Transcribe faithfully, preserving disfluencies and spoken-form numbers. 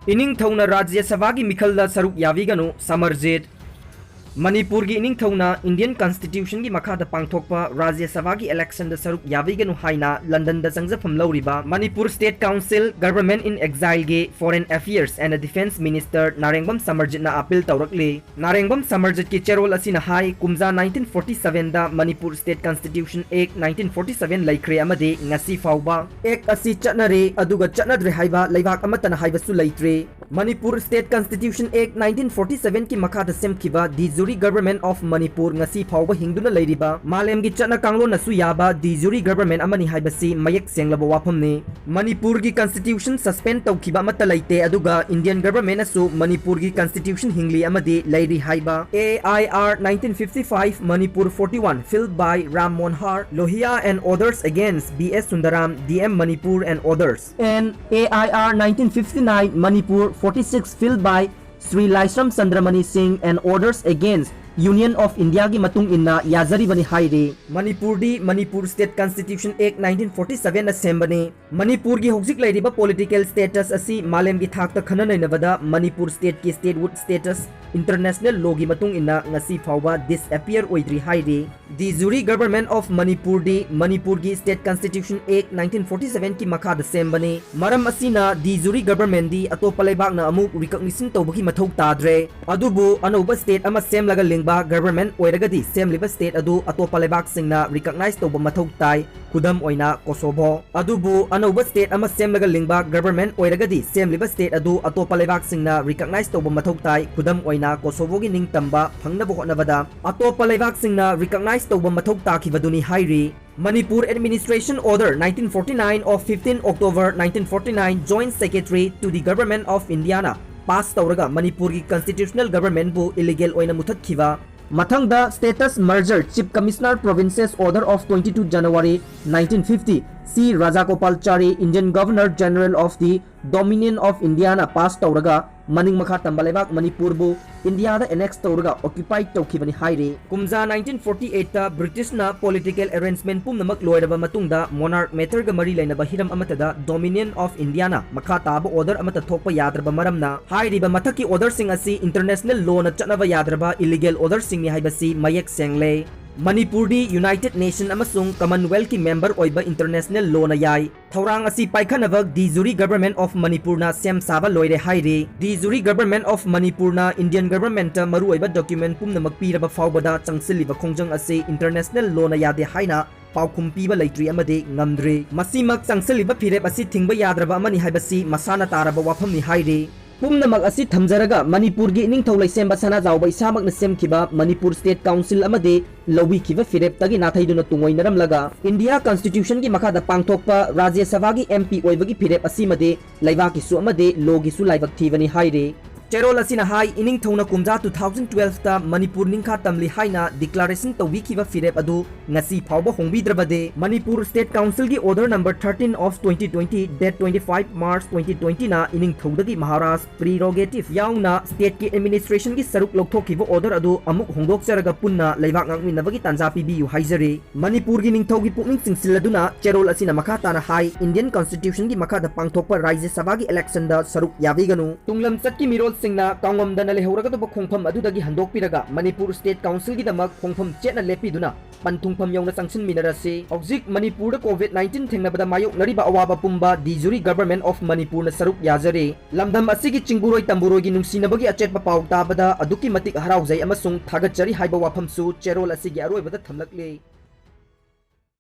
ꯏꯅꯤꯡꯊꯧꯅ ꯔꯥꯖ꯭ꯌ ꯁꯚꯥꯒꯤ ꯃꯤꯈꯜꯗ ꯁꯔꯨꯛ ꯌꯥꯕꯤꯒꯅꯨ, ꯁꯃꯔꯖꯤꯠ꯫ ꯃꯅꯤꯄꯨꯔꯒꯤ ꯏꯅꯤꯡꯊꯧꯅ Indian Constitutionꯒꯤ ꯃꯈꯥꯗ ꯄꯥꯡꯊꯣꯛꯄ ꯔꯥꯖ꯭ꯌ ꯁꯚꯥꯒꯤ electionꯗ ꯁꯔꯨꯛ ꯌꯥꯕꯤꯒꯅꯨ ꯍꯥꯏꯅ ꯂꯟꯗꯟꯗ ꯆꯪꯖꯐꯝ ꯂꯧꯔꯤꯕ Manipur State Council, Government in Exileꯒꯤ Foreign Affairs and Defence Minister Narengbam ꯁꯃꯔꯖꯤꯠꯅ appeal ꯇꯧꯔꯛꯂꯤ꯫ ꯅꯥꯔꯦꯡꯕꯝ ꯁꯃꯔꯖꯤꯠꯀꯤ ꯆꯦꯔꯣꯜ ꯑꯁꯤꯅ ꯍꯥꯏ, ꯀꯨꯝꯖꯥ nineteen forty sevenꯗ Manipur State Constitution Act nineteen forty seven ꯂꯩꯈ꯭ꯔꯦ ꯑꯃꯗꯤ ꯉꯁꯤ ꯐꯥꯎꯕ Act ꯑꯁꯤ ꯆꯠꯅꯔꯦ, ꯑꯗꯨꯒ ꯆꯠꯅꯗ꯭ꯔꯦ ꯍꯥꯏꯕ ꯂꯩꯕꯥꯛ ꯑꯃꯠꯇꯅ ꯍꯥꯏꯕꯁꯨ ꯂꯩꯇ꯭ꯔꯦ꯫ Manipur State Constitution Act nineteen forty sevenꯒꯤ ꯃꯈꯥꯗ ꯁꯦꯝꯈꯤꯕ de jure Government of Manipur ꯉꯁꯤ ꯐꯥꯎꯕ ꯍꯤꯡꯗꯨꯅ ꯂꯩꯔꯤꯕ ꯃꯥꯂꯦꯝꯒꯤ ꯆꯠꯅ ꯀꯥꯡꯂꯣꯟꯅꯁꯨ ꯌꯥꯕ de jure government ꯑꯃꯅꯤ ꯍꯥꯏꯕꯁꯤ ꯃꯌꯦꯛ ꯁꯦꯡꯂꯕ ꯋꯥꯐꯝꯅꯤ꯫ ꯃꯅꯤꯄꯨꯔꯒꯤ Constitution suspend ꯇꯧꯈꯤꯕ ꯑꯃꯠꯇ ꯂꯩꯇꯦ, ꯑꯗꯨꯒ Indian Governmentꯅꯁꯨ ꯃꯅꯤꯄꯨꯔꯒꯤ Constitution ꯍꯤꯡꯂꯤ ꯑꯃꯗꯤ ꯂꯩꯔꯤ ꯍꯥꯏꯕ A I R nineteen fifty five Manipur forty one filed by Ram Manohar Lohia and others against B S Sundaram, D M Manipur and others, and A I R nineteen fifty nine Manipur forty six filed by Sri Laishram Chandramani Singh and others against Union of Indiaꯒꯤ ꯃꯇꯨꯡ ꯏꯟꯅ ꯌꯥꯖꯔꯤꯕꯅꯤ ꯍꯥꯏꯔꯤ꯫ ꯃꯅꯤꯄꯨꯔꯗꯤ Manipur State Constitution Act nineteen forty sevenꯅ ꯁꯦꯝꯕꯅꯤ꯫ ꯃꯅꯤꯄꯨꯔꯒꯤ ꯍꯧꯖꯤꯛ ꯂꯩꯔꯤꯕ political status ꯑꯁꯤ ꯃꯥꯂꯦꯝꯒꯤ ꯊꯥꯛꯇ ꯈꯟꯅ ꯅꯩꯅꯕꯗ ꯃꯅꯤꯄꯨꯔ stateꯀꯤ statehood status international lawꯒꯤ ꯃꯇꯨꯡ ꯏꯟꯅ ꯉꯁꯤ ꯐꯥꯎꯕ disappear ꯑꯣꯏꯗ꯭ꯔꯤ ꯍꯥꯏꯔꯤ꯫ De jure Government of Manipurꯗꯤ ꯃꯅꯤꯄꯨꯔꯒꯤ State Constitution Act nineteen forty sevenꯒꯤ ꯃꯈꯥꯗ ꯁꯦꯝꯕꯅꯤ꯫ ꯃꯔꯝ ꯑꯁꯤꯅ de jure governmentꯗꯤ ꯑꯇꯣꯞꯄ ꯂꯩꯕꯥꯛꯅ ꯑꯃꯨꯛ recognition ꯇꯧꯕꯒꯤ ꯃꯊꯧ ꯇꯥꯗ꯭ꯔꯦ꯫ ꯑꯗꯨꯕꯨ ꯑꯅꯧꯕ state ꯑꯃ ꯁꯦꯝꯂꯒ ꯂꯤꯡꯕ government ꯑꯣꯏꯔꯒꯗꯤ ꯁꯦꯝꯂꯤꯕ state ꯑꯗꯨ ꯑꯇꯣꯞꯄ ꯂꯩꯕꯥꯛꯁꯤꯡꯅ recognize ꯇꯧꯕ ꯃꯊꯧ ꯇꯥꯏ꯫ ꯈꯨꯗꯝ ꯑꯣꯏꯅ Kosovo꯫ ꯑꯗꯨꯕꯨ ꯑꯅꯧꯕ state ꯑꯃ ꯁꯦꯝꯂꯒ ꯂꯤꯡꯕ government ꯑꯣꯏꯔꯒꯗꯤ ꯁꯦꯝꯂꯤꯕ state ꯑꯗꯨ ꯑꯇꯣꯞꯄ ꯂꯩꯕꯥꯛꯁꯤꯡꯅ recognize ꯇꯧꯕ ꯃꯊꯧ ꯇꯥꯏ꯫ ꯈꯨꯗꯝ ꯑꯣꯏꯅ Kosovoꯒꯤ ꯅꯤꯡꯇꯝꯕ ꯐꯪꯅꯕ ꯍꯣꯠꯅꯕꯗ ꯑꯇꯣꯞꯄ ꯂꯩꯕꯥꯛꯁꯤꯡꯅ recognize ꯇꯧꯕ ꯃꯊꯧ ꯇꯥꯈꯤꯕꯗꯨꯅꯤ ꯍꯥꯏꯔꯤ꯫ Manipur Administration Order nineteen forty nine of fifteen October nineteen forty nine, Joint Secretary to the Government of Indiaꯅ pass ꯇꯧꯔꯒ ꯃꯅꯤꯄꯨꯔꯒꯤ constitutional governmentꯕꯨ illegal ꯑꯣꯏꯅ ꯃꯨꯊꯠꯈꯤꯕ꯫ ꯃꯊꯪꯗ Status Merger, Chief Commissioner Provinces Order of twenty two January nineteen fifty, ꯁꯤ ꯔꯥꯖꯥꯒꯣꯄꯥꯜꯆꯥꯔꯤ, Indian Governor General of the Dominion of Indiaꯅ pass ꯇꯧꯔꯒ ꯃꯅꯤꯡ ꯃꯈꯥ ꯇꯝꯕ ꯂꯩꯕꯥꯛ ꯃꯅꯤꯄꯨꯔꯕꯨ ꯏꯟꯗꯤꯌꯥꯗ annex ꯇꯧꯔꯒ occupy ꯇꯧꯈꯤꯕꯅꯤ ꯍꯥꯏꯔꯤ꯫ ꯀꯨꯝꯖꯥ nineteen forty eightꯇ Britishꯅ political arrangement ꯄꯨꯝꯅꯃꯛ ꯂꯣꯏꯔꯕ ꯃꯇꯨꯡꯗ monarch matterꯒ ꯃꯔꯤ ꯂꯩꯅꯕ ꯍꯤꯔꯝ ꯑꯃꯠꯇꯗ Dominion of Indiaꯅ ꯃꯈꯥ ꯇꯥꯕ order ꯑꯃꯠꯇ ꯊꯣꯛꯄ ꯌꯥꯗ꯭ꯔꯕ ꯃꯔꯝꯅ ꯍꯥꯏꯔꯤꯕ ꯃꯊꯛꯀꯤ orderꯁꯤꯡ ꯑꯁꯤ international lawꯅ ꯆꯠꯅꯕ ꯌꯥꯗ꯭ꯔꯕ illegal orderꯁꯤꯡꯅꯤ ꯍꯥꯏꯕꯁꯤ ꯃꯌꯦꯛ ꯁꯦꯡꯂꯦ꯫ ꯃꯅꯤꯄꯨꯔꯗꯤ United Nation ꯑꯃꯁꯨꯡ Commonwealthꯀꯤ member ꯑꯣꯏꯕ international lawꯅ ꯌꯥꯏ꯫ ꯊꯧꯔꯥꯡ ꯑꯁꯤ ꯄꯥꯏꯈꯠꯅꯕ de jure Government of Manipurꯅ ꯁꯦꯝ ꯁꯥꯕ ꯂꯣꯏꯔꯦ ꯍꯥꯏꯔꯤ꯫ De jure Government of Manipurꯅ Indian Governmentꯇ ꯃꯔꯨꯑꯣꯏꯕ document ꯄꯨꯝꯅꯃꯛ ꯄꯤꯔꯕ ꯐꯥꯎꯕꯗ ꯆꯪꯁꯤꯜꯂꯤꯕ ꯈꯣꯡꯖꯪ ꯑꯁꯤ international lawꯅ ꯌꯥꯗꯦ ꯍꯥꯏꯅ ꯄꯥꯎꯈꯨꯝ ꯄꯤꯕ ꯂꯩꯇ꯭ꯔꯤ ꯑꯃꯗꯤ ꯉꯝꯗ꯭ꯔꯤ꯫ ꯃꯁꯤꯃꯛ ꯆꯪꯁꯤꯜꯂꯤꯕ ꯐꯤꯔꯦꯞ ꯑꯁꯤ ꯊꯤꯡꯕ ꯌꯥꯗ꯭ꯔꯕ ꯑꯃꯅꯤ ꯍꯥꯏꯕꯁꯤ ꯃꯁꯥꯅ ꯇꯥꯔꯕ ꯋꯥꯐꯝꯅꯤ ꯍꯥꯏꯔꯤ꯫ ꯄꯨꯝꯅꯃꯛ ꯑꯁꯤ ꯊꯝꯖꯔꯒ ꯃꯅꯤꯄꯨꯔꯒꯤ ꯏꯅꯤꯡꯊꯧ ꯂꯩꯁꯦꯝꯕ ꯁꯅꯥꯖꯥꯎꯕ ꯏꯁꯥꯃꯛꯅ ꯁꯦꯝꯈꯤꯕ ꯃꯅꯤꯄꯨꯔ State Council ꯑꯃꯗꯤ ꯂꯧꯕꯤꯈꯤꯕ ꯐꯤꯔꯦꯞꯇꯒꯤ ꯅꯥꯊꯩꯗꯨꯅ ꯇꯨꯡꯑꯣꯏꯅꯔꯝꯂꯒ India Constitutionꯒꯤ ꯃꯈꯥꯗ ꯄꯥꯡꯊꯣꯛꯄ ꯔꯥꯖ꯭ꯌ ꯁꯚꯥꯒꯤ MP ꯑꯣꯏꯕꯒꯤ ꯐꯤꯔꯦꯞ ꯑꯁꯤꯃꯗꯤ ꯂꯩꯕꯥꯛꯀꯤꯁꯨ ꯑꯃꯗꯤ lawꯒꯤꯁꯨ ꯂꯥꯏꯕꯛ ꯊꯤꯕꯅꯤ ꯍꯥꯏꯔꯤ꯫ ꯆꯦꯔꯣꯜ ꯑꯁꯤꯅ ꯍꯥꯏ, ꯏꯅꯤꯡꯊꯧꯅ ꯀꯨꯝꯖꯥ two thousand twelveꯇ ꯃꯅꯤꯄꯨꯔ ꯅꯤꯡꯈꯥ ꯇꯝꯂꯤ ꯍꯥꯏꯅ declaration ꯇꯧꯕꯤꯈꯤꯕ ꯐꯤꯔꯦꯞ ꯑꯗꯨ ꯉꯁꯤ ꯐꯥꯎꯕ ꯍꯣꯡꯕꯤꯗ꯭ꯔꯕꯗꯤ Manipur State Councilꯒꯤ order number thirteen of twenty twenty, date twenty five March twenty twentyꯅ ꯏꯅꯤꯡꯊꯧꯗꯒꯤ Maharaj prerogative ꯌꯥꯎꯅ stateꯀꯤ administrationꯒꯤ ꯁꯔꯨꯛ ꯂꯧꯊꯣꯛꯈꯤꯕ order ꯑꯗꯨ ꯑꯃꯨꯛ ꯍꯣꯡꯗꯣꯛꯆꯔꯒ ꯄꯨꯟꯅ ꯂꯩꯕꯥꯛ ꯉꯥꯛꯃꯤꯟꯅꯕꯒꯤ ꯇꯥꯟꯖꯥ ꯄꯤꯕꯤꯌꯨ ꯍꯥꯏꯖꯔꯤ꯫ ꯃꯅꯤꯄꯨꯔꯒꯤ ꯅꯤꯡꯊꯧꯒꯤ ꯄꯨꯛꯅꯤꯡ ꯆꯤꯡꯁꯤꯜꯂꯗꯨꯅ ꯆꯦꯔꯣꯜ ꯑꯁꯤꯅ ꯃꯈꯥ ꯇꯥꯅ ꯍꯥꯏ, Indian Constitutionꯒꯤ ꯃꯈꯥꯗ ꯄꯥꯡꯊꯣꯛꯄ ꯔꯥꯖ꯭ꯌ ꯁꯚꯥꯒꯤ electionꯗ ꯁꯔꯨꯛ ꯌꯥꯕꯤꯒꯅꯨ꯫ ꯇꯨꯡꯂꯝꯆꯠꯀꯤ ꯃꯤꯔꯣꯜꯁꯤꯡꯅ ꯀꯥꯎꯉꯝꯗꯅ ꯂꯩꯍꯧꯔꯒꯗꯕ ꯈꯣꯡꯐꯝ ꯑꯗꯨꯗꯒꯤ ꯍꯟꯗꯣꯛꯄꯤꯔꯒ ꯃꯅꯤꯄꯨꯔ State Councilꯒꯤꯗꯃꯛ ꯈꯣꯡꯐꯝ ꯆꯦꯠꯅ ꯂꯦꯞꯄꯤꯗꯨꯅ ꯄꯟꯊꯨꯡꯐꯝ ꯌꯧꯅ ꯆꯪꯁꯤꯟꯃꯤꯟꯅꯔꯁꯤ꯫ ꯍꯧꯖꯤꯛ ꯃꯅꯤꯄꯨꯔꯗ COVID nineteen ꯊꯦꯡꯅꯕꯗ ꯃꯥꯌꯣꯛꯅꯔꯤꯕ ꯑꯋꯥꯕ ꯄꯨꯝꯕ de jure Government of Manipurꯅ ꯁꯔꯨꯛ ꯌꯥꯖꯔꯤ꯫ ꯂꯝꯗꯝ ꯑꯁꯤꯒꯤ ꯆꯤꯡꯕꯨꯔꯣꯏ ꯇꯝꯕꯨꯔꯣꯏꯒꯤ ꯅꯨꯡꯁꯤꯅꯕꯒꯤ ꯑꯆꯦꯠꯄ ꯄꯥꯎ ꯇꯥꯕꯗ ꯑꯗꯨꯛꯀꯤ ꯃꯇꯤꯛ ꯍꯔꯥꯎꯖꯩ ꯑꯃꯁꯨꯡ ꯊꯥꯒꯠꯆꯔꯤ ꯍꯥꯏꯕ ꯋꯥꯐꯝꯁꯨ ꯆꯦꯔꯣꯜ ꯑꯁꯤꯒꯤ ꯑꯔꯣꯏꯕꯗ ꯊꯝꯂꯛꯂꯤ꯫